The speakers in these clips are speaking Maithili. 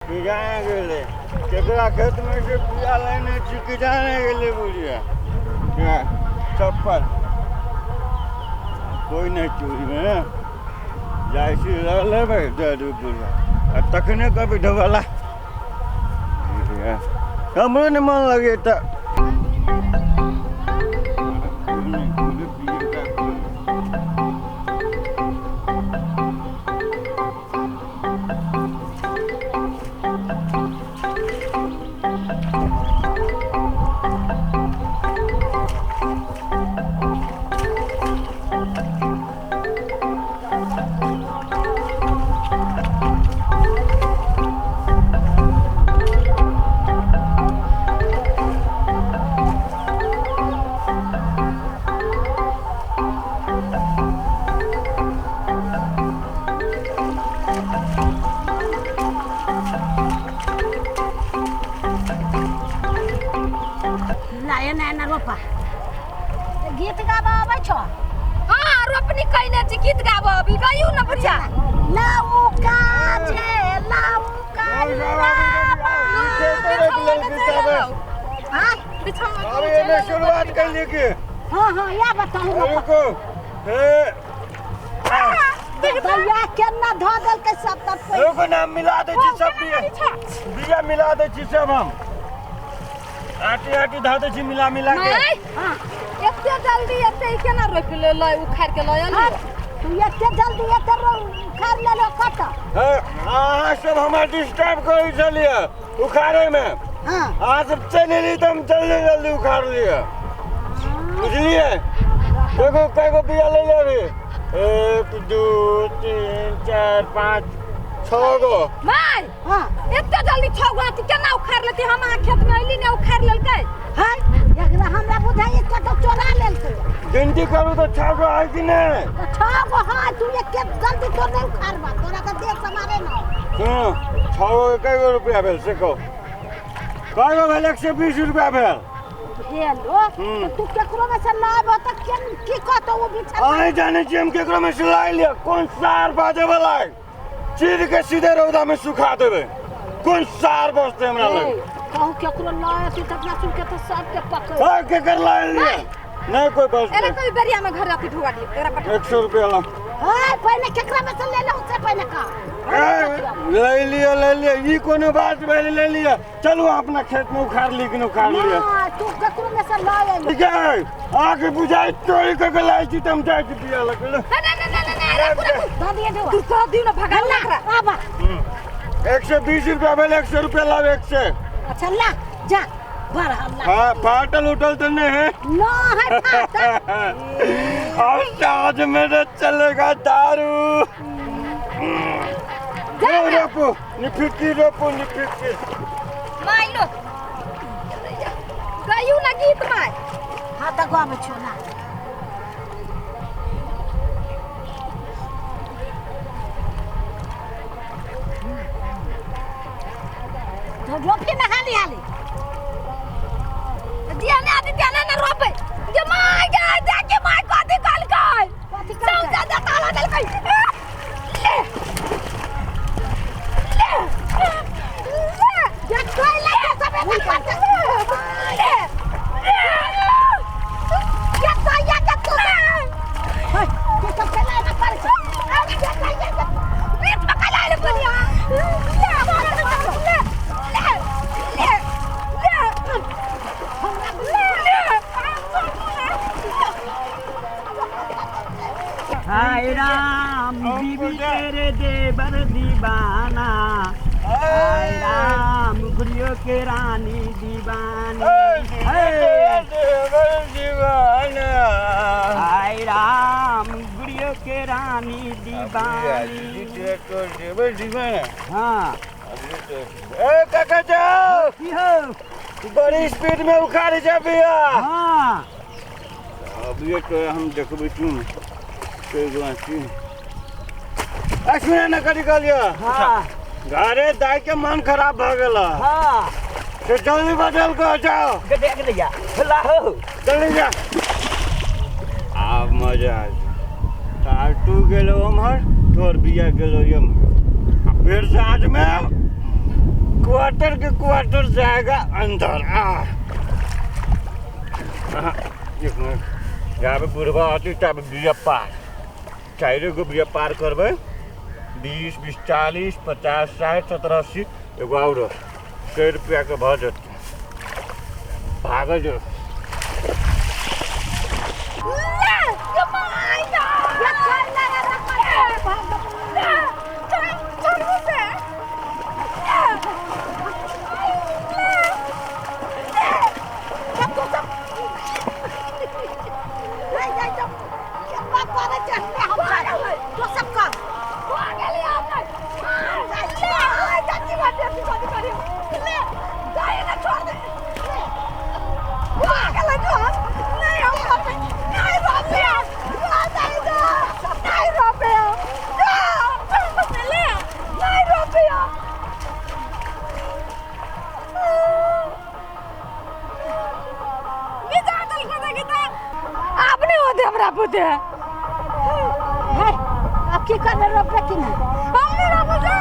कि जाने गेलै केकरा खेतमे से बिया लेने छी कि जाने गेलै बुढ़िया। चप्पल कोइ नहि चोरीमे जाइ छी लऽ लेबै दऽ देबै बुढ़िया आ तखने कहबै ढोबला। हमरो नहि मन लगैए तऽ ला एना एना रोपा। गीत गाबऽ अबै छौ? हाँ, रोपनी कइने छी, गीत गाबऽ अभी गयू न बुढ़िया। लौका छै लौका रामा। हाँ। अरे एमे शुरुआत कर ली की? हाँ हाँ, या बताहू रोपा। रुको हे। भैया केना धऽ देलकै सब तब। रुको ना, मिला दै छी सब बिया। बिया मिला दै छी सब, हम आटी आटी धऽ दै छी मिला मिला के। माय। हाँ। एते जल्दी एते ई केना रोपि लेलै, उखाड़ि के लऽ हाँ, एली? तू एते जल्दी एते उखाड़ लेलो कतऽ? हे, अहाँ सब हमरा डिस्टर्ब करै छलियै उखाड़ैमे। हाँ। अहाँ सब चलि एली तऽ हम जल्दी जल्दी उखाड़ लिअ, बुझलियै? देखो, कएगो बिया ले लेबी? 1 2 3 4 5 6 गो। माय। हाँ। एते जल्दी 6 गो आँटी केना उखाड़ि लेती? हम अहाँ खेतमे अयली ने उखाड़ि लेलकै। हाँ, एकरा हमरा बुझाइए कतऽ चोरा लेलकै। गिनती करू तऽ 6 गो है कि नहि? तऽ 6 गो है, तू एते जल्दी तो नहीं उखाड़बा, तोरा के देह समारे न। सुनू, 6 गो के कए गो रुपया भेल से कहू? कए गो भेल? 120 रुपया भेल। भेल हो? तऽ तू केकरो में से लाबो तऽ केन की कहतो ओ बिछा? अहीं जानै छी हम केकरो में से लाइ लिअ। कोन सार बाजै वला है, चीर के सीधे रौदा में सुखा देबै। कोन सार बसतै हमरा लग? कहूँ केकरो लाए अथी तऽ अपना सुन के तऽ सबके पकड़। है, केकर लाइ लिअ? नहि कोइ बसतै। एना कोई बेरिया में घर अथी ढुआ दिए एकरा पठा। 100 रुपया ला। है, पहिले केकरा में से ले लो से पहिले कह। ए, ले लिअ ले लिअ, ई कोनो बात भेल? ले लिअ, चलू अपना खेत में उखाड़ ली कि नहि उखाड़ लिअ। नहीं, तू केकरो में से लाए अइली। ठीक है, आके बुझाइ चोरी कऽ के लाइ छी तऽ हम जाइ छी बिया लऽ के। नहीं नहीं नहीं नहीं, रखू रखू। दऽ दिए ढुआ। तू कह दियो ना, भगा ला एकरा। आबा। 120 रुपया भेल, 100 रुपया लाब एक से। अच्छा ला जा, बड़ हल्ला। हाँ, फाटल उटल तो नहीं है? न है फाटल। अब साँझ में तो चलेगा दारू। लो, रोपो निफिकी, रोपो निफिकी। माय लो, गयू ना गीत माय। हाँ तऽ गाबै छियौ ना। तो रोपी ना हाली हाली। दिया ने आदि दिया ने रोपे जे my गे, देखे my कथी कहलकै। कथी सब कहलकै? ज्यादा ताला देलकै। ले ले ले। जे कैले के सब एना करतै। ले ले। जे दैया के तू हे, तू सब केना एना करै छै? जे दैया के बीच में कैला आइले बनिया? ले ले ले ले ले हमरा ले। हाय राम, बीबी तेरे देवर दीवाना, हाय राम, गुड़ियों के रानी दीवानी, हाय राम, गुड़ियों के रानी दीवानी। हाँ। ए काका, जाओ। की हो? बड़ी स्पीड में उखाड़ जा भैया। हाँ। अब ये तो हम देखबै तू के आँटी आ, सुने न करी कहलियै। हाँ। घरे दाइ के मन खराब भऽ गेल। हाँ। से जल्दी बदल के जाओ। गदे गदैया ला हो। जल्दी जा, आब मजा आय। तू गेलो उम्हर, तोर बिया गेलो एम्हर, आ फेर साँझमे क्वार्टर के क्वार्टर जाएगा अंदर। एक मिनट, जाबे बुढ़बा अति ताबे बिया पार, 4 गो बिया पार करबै, 20 20 40 50 60 70 80, एगो और 100 रुपया के भऽ जेतै। भागल जो। अब की करबे, रोपबे कि नहीं? हम नहीं रोपबे।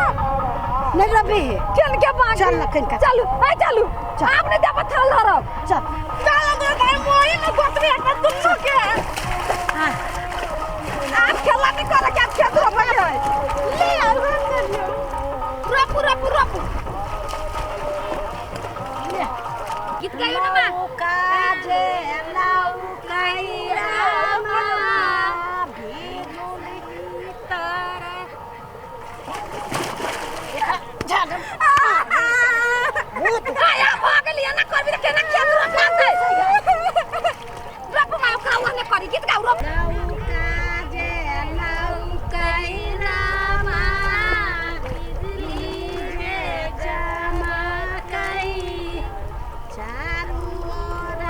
नहीं रोपबी? केन के बाग चल ना केन का चलू ए चलू, आपने दे पत्थर धरब। चल चल दे भाई, मोही न गोतबे हट दुन्नु के। हां आप खेला नहीं करे के आप खेत रोपे है। ले आ रोपू रोपू रोपू। ले गीत गायो ना मां। काजे लाउ कैरामा बिजुली तारा आया भाग लिया ना करबी त केना खेत रोपाते। रोपू मां ओकरा ओहने करी गीत गाउ रोप। लाउ काजे लाउ कैरामा बिजली रे चमकै चारू ओर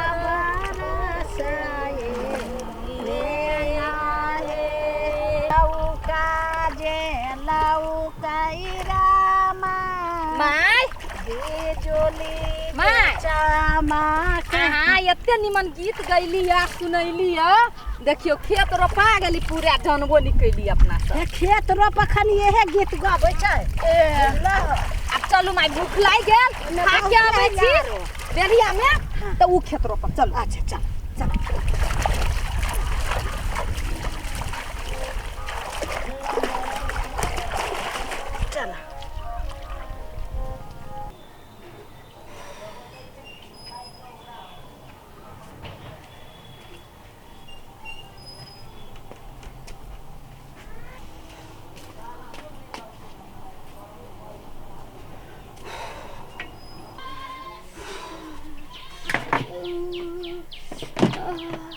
बरसाए रे आए। लाउ काजे लाउ कैरामा my बिजुली my. चमकै। हाँ एते निमन गीत गैली आ सुनैली आ, देखियो खेत रोपा गेली पूरा, जानबो नहीं कैली अपना सब। खेत रोप खन इहे गीत गाबै छै। आब चलू माय, भूख लागि गेल, खा के आबै छी बेरिया में त उ खेत रोपब। चलू अच्छा चल चल। चल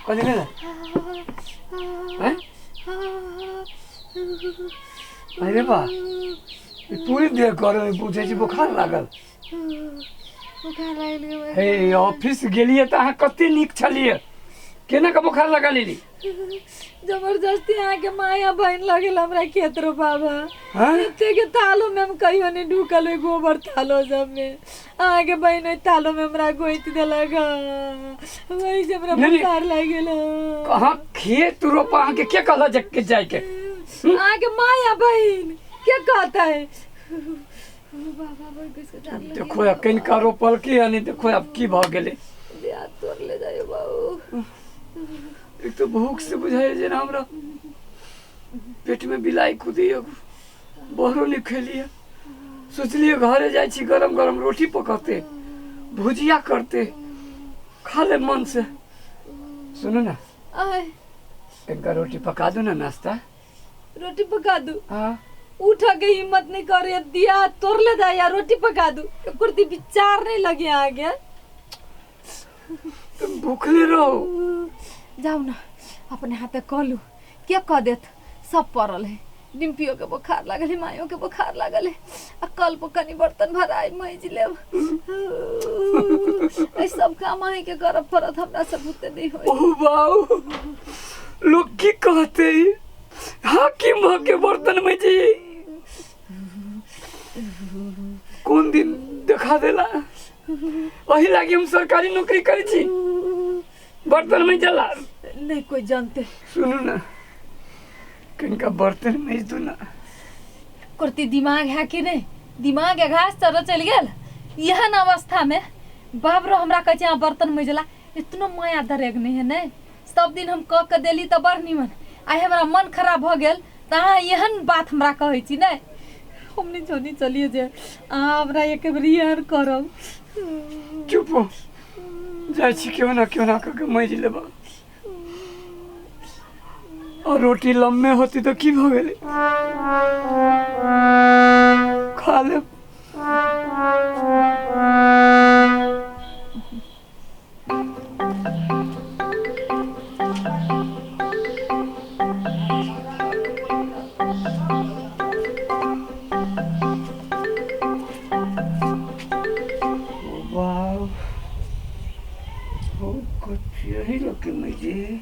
कथी भेलै? हैं? अरे बा, ई पूरी देह गरम, बुझै छी बोखार लागल। बोखार लागि गेल। हे ऑफिस गेलियै तऽ अहाँ कते नीक छलियै, केना के बोखार लगा लेली? जबरदस्ती अहाँके माया बहिन लगल हमरा खेत रोपाबा। हैं? एते के थालो में हम कहियो नहीं ढुकल, ओहि गोबर थालो सब में अहाँके बहिन ओहि थालो में हमरा गोति देलक, वही से हमरा नहीं, नहीं। बोखार लागि गेल। अहाँ खेत रोपा अहाँके के कहलक जे के जाइके? अहाँके माया बहिन के कहतै? बाबा बड़ किसके झाड़ लगी। देखो आब कनिका रोपलकै हन, देखो आब की भऽ गेलै। देह तोड़ ले जाइयो बाबू। एक तो भूख से बुझाइए जेना हमरा पेट में बिलाई कुदैया, बहरो नहीं खेलिए। सोचलिए घरे जाइ छी गरम गरम रोटी पकते भुजिया करते खा ले मन से। सुनो ना, आय कनिका रोटी पका दू ना नाश्ता। रोटी पका दू? हाँ। उठा के हिम्मत नहीं करे, दिया तोड़ ले जाए या रोटी पका दू, कुर्ती विचार नहीं लगे आगे। तुम भूखले रहो। जाऊ ना अपने हाथे कहलू के कह देत, सब पड़ल है। डिम्पियो के बोखार लागल है, मायो के बोखार लागल है, आ कल पर कनी बर्तन भराई मैज लेब। ए सब काम अहीं के करब पड़त, हमरा सब बुते नहीं होई। ओ बाऊ, लोग की कहते, हाकिम भ के बर्तन में जी कौन दिन देखा देला। वही लागी हम सरकारी नौकरी करी छी, बर्तन में जला नहीं कोई जानते। सुनू ना, किनका बर्तन में दू ना। कुर्ती दिमाग है कि नहीं? दिमाग है घास चरो चल गेल। एहन अवस्था में बाबरो हमरा कहै छै अहाँ बर्तन मजला, इतनो माया दरेग नहीं है ने। सब दिन हम कऽ के देली तऽ बड़ निमन, आइ हमरा मन खराब भऽ गेल तऽ अहाँ एहन बात हमरा कहै छी ने। हम नहीं जानी चलिए जे अहाँ हमरा एक बेर एहन करब। चुप हो जाइ छी, केओ ना केओ ना कऽ के मजि लेबा। और रोटी लम्बे होती तऽ की भऽ गेलै, खा लेब। वाह, हो कुछ यही लोग के मजे।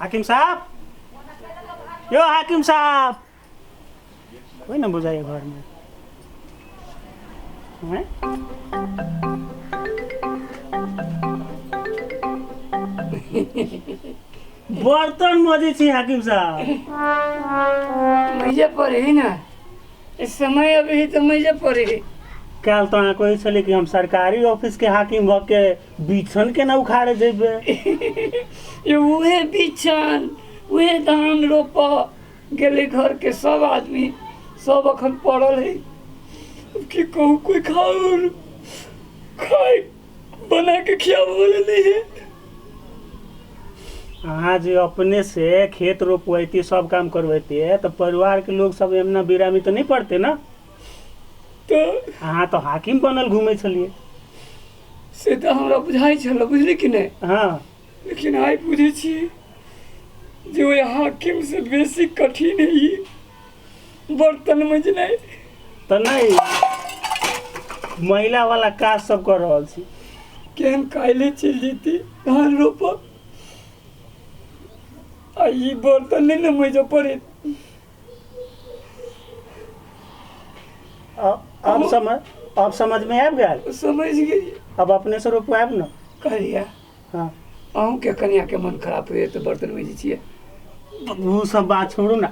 हाकिम साहब, यो हाकिम साहब, कोई ना बुझाइए घर में हैं? बर्तन मजे छी हाकिम साहब। मजे पर ही ना इस समय, अभी तो मजे पर ही। काल्हि तो अहाँ कहै छलियै कि हम सरकारी ऑफिस के हाकिम भऽ के बिछन के ना उखाड़े जेबै। ये उहे बिछन उहे धान रोप गेले, घर के सब आदमी सब अखन पड़ल है। की कहूँ, कोई खाओ खाए बना के खियाबे वाला नहीं है। अहाँ जे अपने से खेत रोपवैती सब काम करवैती तऽ परिवार के लोग सब एमना बिरामी तऽ नहीं पड़ते ना? तो अहाँ तो हाकिम बनल घूमै छलियै। से तऽ हमरा बुझाइ छल, बुझली कि नहीं? हाँ। लेकिन आइ बुझै छी जे ओहि हाकिम से बेसी कठिन है ई बर्तन मजनाइ। तऽ नहीं, महिला वाला काज सब कर रहल छी। केहन काल्हि चलि जेती धान रोपऽ आ ई बर्तन नहि ने मजऽ पड़े। अब समझ, अब समझ में आबि गेल? समझ गेलियै। अब अपने से रोपवायब न? कहलियै। हाँ। अहूँके कनियाके मन खराब होइए तऽ बर्तन मजै छियै? ओ सब बात छोड़ू ना।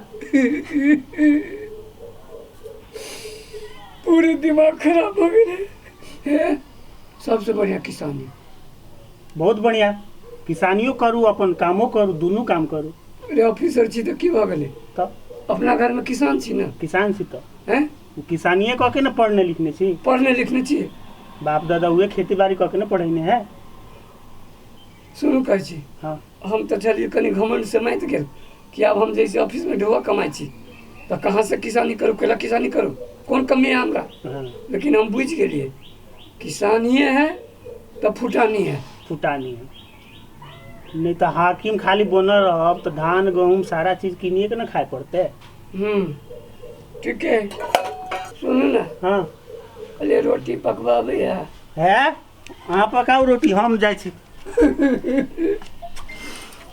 पूरे दिमाग खराब हो गेलै। हे, सबसे बढ़िया किसानी। बहुत बढ़िया, किसानियो करू अपन कामो करू, दुनू काम करू। अरे ऑफिसर छी तऽ की भऽ गेलै? तब अपना घरमे किसान छी ने। किसान छी तऽ हैं? किसानिये कऽ के ने पढ़ने लिखने छी। पढ़ने लिखने छी। बाप दादा उहे खेती बाड़ी कऽ के ने पढ़ेने है। सुनू कहै छी। हाँ। हम तऽ छलियै कनि घमंड से माति गेल कि आब हम जैसे ऑफिसमे ढोआ कमाइ छी तऽ कहाँ से किसानी करू, केला किसानी करू, कोन कमी है हमरा? हाँ। लेकिन हम बुझि गेलियै किसानिये है तऽ फुटानी है। फुटानी है, नहीं तऽ हाकिम खाली बनल रहब तऽ धान गहूम सारा चीज किनिए के ना खाए पड़ते। ठीक है, सुनू ना। हाँ। अरे रोटी पकवाबै है। है, अहाँ पकाउ रोटी, हम जाइ छी।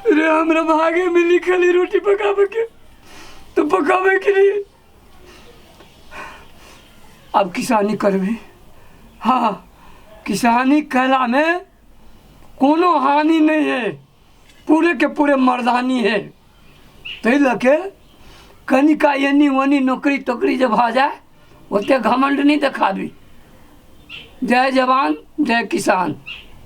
रे हमरा भागे में लिखल है रोटी पकावे के, तो पकावे के लिए अब किसानी करबे। हाँ, किसानी कला में कोनो हानि नहीं है, पूरे के पूरे मर्दानी है। ताहि लऽ के कनिका एनी ओनी नौकरी तोकरी जे भऽ जाय ओते घमंड नहीं देखाबी। जय जवान जय किसान।